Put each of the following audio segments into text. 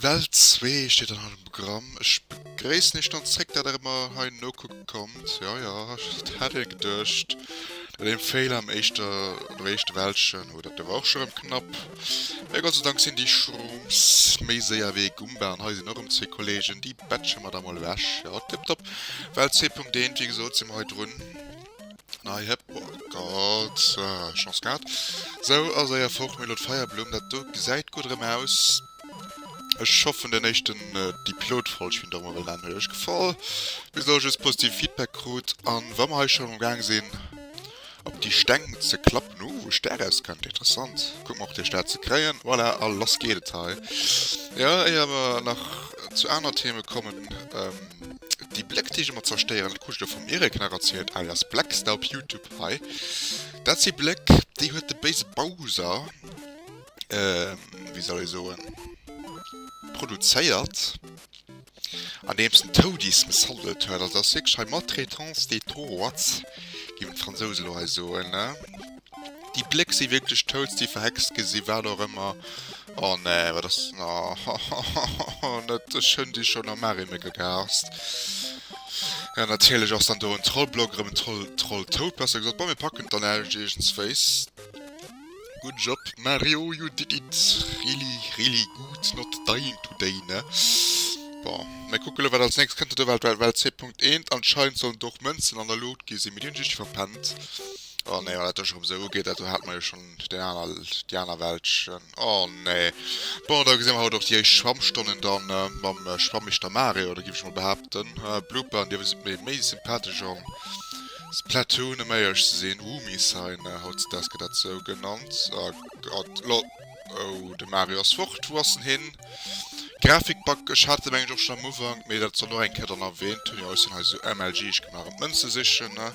Welt 2 steet dann haut um Programm. Ech begréissen iech dann zréck, dat der ëmmer hei nokucke kommt. Jo, jo, dat hat een geduecht. No deem Fail am éischter, an der éischte Weltchen, oh, dat war och scho rëm knapp. Mä Gott sei Dank sinn déi Shrooms méi séier wéi e Gumba. An hei sinn och rëm zwee Kollegen, déi bätsche mer da mol ewech. Jo, tiptop. Welt 2.1, wéi gesot, si mer hei drun. Nei hëpp, oh Gott, Chance gehat. Sou, a séier fort, mir elo d'Feierblumm, dat do gesäit gutt erëm aus. Ech hoffen den éischten, déi Pilotfolg, wéi een dat och emol wëll nennen, huet iech gefall. Bis elo just positive Feedback krut. An wa mer hei schonn am Gaang sinn op déi Steng ze klappen, uh, e Stär rauskënnt, interessant, kucke mer och dee Stär ze kréien, voilà, a lass geet et hei. Jo, éier mer nach zu aner Theme kommen, Déi Bléck déi ech ëmmer zerstéieren, dat krut ech elo vum Eric nach erzielt, alias Blackstar op Youtube hei, dat si Bléck déi huet de béise Bowser, wéi soll ee soen, produzéiert andeems en Toadies mësshandelt huet. Also dat ass wierklech hei Maltraitance des Toads, géifen d'Fransouse elo hei soen, ne? Déi Bléck si wierklech Toads déi verhext gi si, wat och ëmmer. Oh nee, wat ass oh net ech hunn déi schon am Mario Maker gehasst. Ja natierlech ass dann do en Trollblock erëm en Troll Troll Toad besser gesot. Bon mir packen et dann anescht iergendswéis. Good job Mario, you did it really really good not dying today ne. Bon mir kucke lo wat als nächst kënnt. Do war Welt 2.1 anscheinend sollen do och Mënzen an der Luucht gi sinn, mee déi hunn ech iergendwéi verpennt. Oh nee, wann dat do scho rëm esou ugeet, dat do hat mer jo schonn deen aner déi aner Weltchen. Oh nee. Bon, da gesi mer haut och déi éischt Schwammstonnen dann mam Schwammeeschter Mario, da giff ech mol behaapten. Blooper, an dir sidd mir méi sympathesch an Splatoon, ëm éierlech ze sinn. Woomy-Sign, hautzedaags gëtt dat sou genannt. Oh Gott, lo, oh, de Mario ass fort. Wou ass en hin? Grafikbug, ech hat e mengen ech och schonn am Ufank, mee dat soll och eng Kéier dann erwähnt hunn. Jo, ech sinn hei sou MLG, ech gi mar erëm d'Mënze sichen, ne.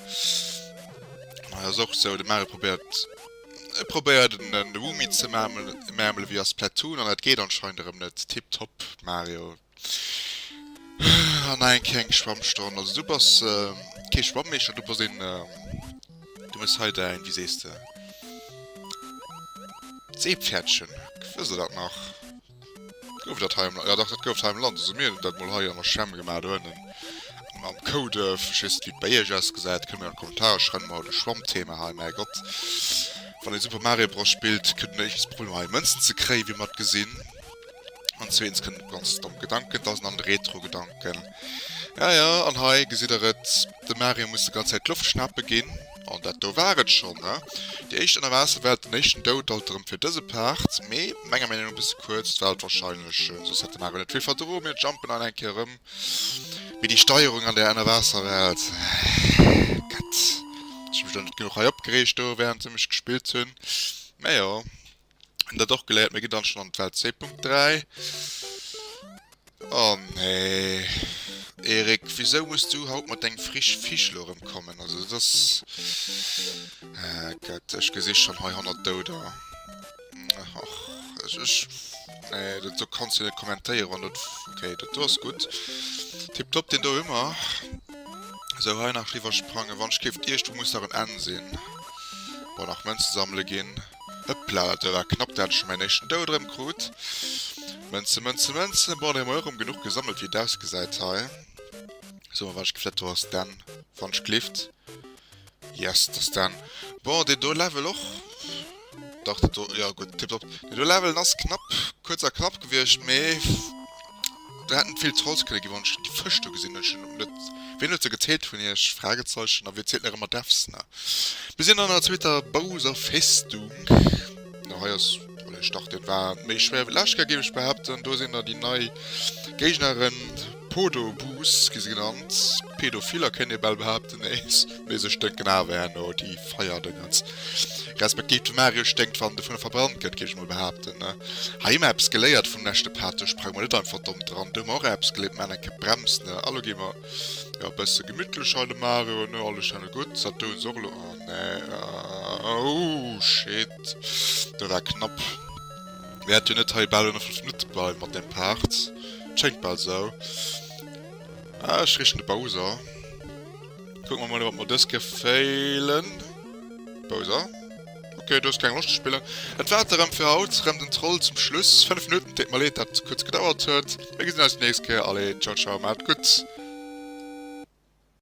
Hei ass och sou, de Mario probéiert e probéiert en de Woomy ze märmele wéi a Splatoon an dat geet anscheinend erëm net. Tiptop Mario. An nach eng kleng Schwammstonn. Also du bass kee Schwammeeschter, du bass een, du mëss hei däin, wéi sees de, Seepfäerdchen, wësst der dat nach? Gouf dat hei am Land? Ja dach, dat gouf hei am Land. Also mir hunn dat mol hei an der Schwämm gemaach do ënnen am Kouduerf. Ech weess net wéi et bei iech ausgesäit, kënnt mir an d'Kommentarer schreiwen. Mer haut e Schwammthema hei, mäi Gott. Wann ee Super Mario Bros spillt, kënnt een éischtens Problemer hei Mënzen ze kréien, wéi mer et gesinn. An zweetens kënnt op ganz domm Gedanken, dat ass en an de Retro-Gedanken. Ja ja, an hei gesitt der et, de Mario muss de ganz Zäit d'Loft schnape ginn. An dat do war et schonn, ne? Déi éischt Ënnerwaasserwelt, den éischten Doud alt erëm fir dëse Part, mee menger Meenung no e bësse kuerz, well et wahrscheinlech, soss hätt de Mario net vill verdroen. Mir jumpen nach eng Kéier erëm, mee déi Steierung an där Ënnerwaasserwelt, Gott, ech hu mech elo net genuch hei opgereegt do während ech gespillt hunn, mee jo. Hunn dat och geléiert, mir ginn dann schon an d'Welt 2.3. Oh nee. Erik, wisou muss du haut mat dengem Frisch Fisch lo erëm kommen? Also dat ass... Ah Gott, ech gesi schon hei 100 Douder. Ach, ech, ech... Nee, dat do kanns du net kommentéieren, wann dat... Okay, dat do ass gutt. Tipptopp, deen do hu mer. Sou, hei nach riwwer sprangen. Wann ech géif, iergendwou muss nach en Enn sinn. Bon, nach Mënze sammele ginn. Hëppla, dat war knapp, dat ech scho mäin éischten Doud erëm krut. Mënzen, Mënzen, Mënzen. Bon, déi hu mer erëm genuch gesammelt, wéi et ausgesäit hei. So, ma wat ech geflett do ass d'Enn. Wann ech glift. Yes, dat ass d'Enn. Bon, deen do Level och. Dach, dat do, jo gutt, tiptop. Deen do Level ass knapp, kuerz a knapp gewiescht, mee do hätten vill Trolls kënne ginn, wann ech déi Fësch do gesinn hunn. Ech hunn net, wien huet se gezielt vun iech? Fragezeichen. A wie zielt nach ëmmer Deaths, ne? Mir sinn an der zweeter Bowser Festung. No hei ass voilà, ech dacht den war méi schwéier wéi d'lescht Kéier géif ech behaapten. Do sinn der déi nei Géigneren, Podoboos gi se genannt, Pädophiler kéint ee bal behaapten, mee se stënken awer herno déi Feierdëngens. Respektiv de Mario sténkt wann en dovunner verbrannt gëtt, géif ech mol behaapten. Hei hu mer eppes geléiert vum leschte Part, do sprange mer net einfach domm dran, do hu mer och eppes geléiert, mer maachen eng Kéier d'Brems, ne, a lo gi mer. Jo, besse gemütlech hei de Mario, ne? Alles schenn a gutt. Dat do hunn se och elo. Oh nee. Oh shit. Dat war knapp. Mir hätt jo net hei bal ënner 5 Minutte bleiwen mat deem Part. Schéngt bal sou. Ah, ech richen de Bowser. Kucke mer mol, ob mer dës Kéier failen. Bowser? Ok, du hues keng Loscht ze spillen. Dat war et erëm fir haut. Rëm den Troll zum Schluss. 5 Minutten, deet mer leed dat et sou kuerz gedauert huet. Mir gesinn eis déi nächst Kéier. Allez, ciao ciao, maacht et gutt.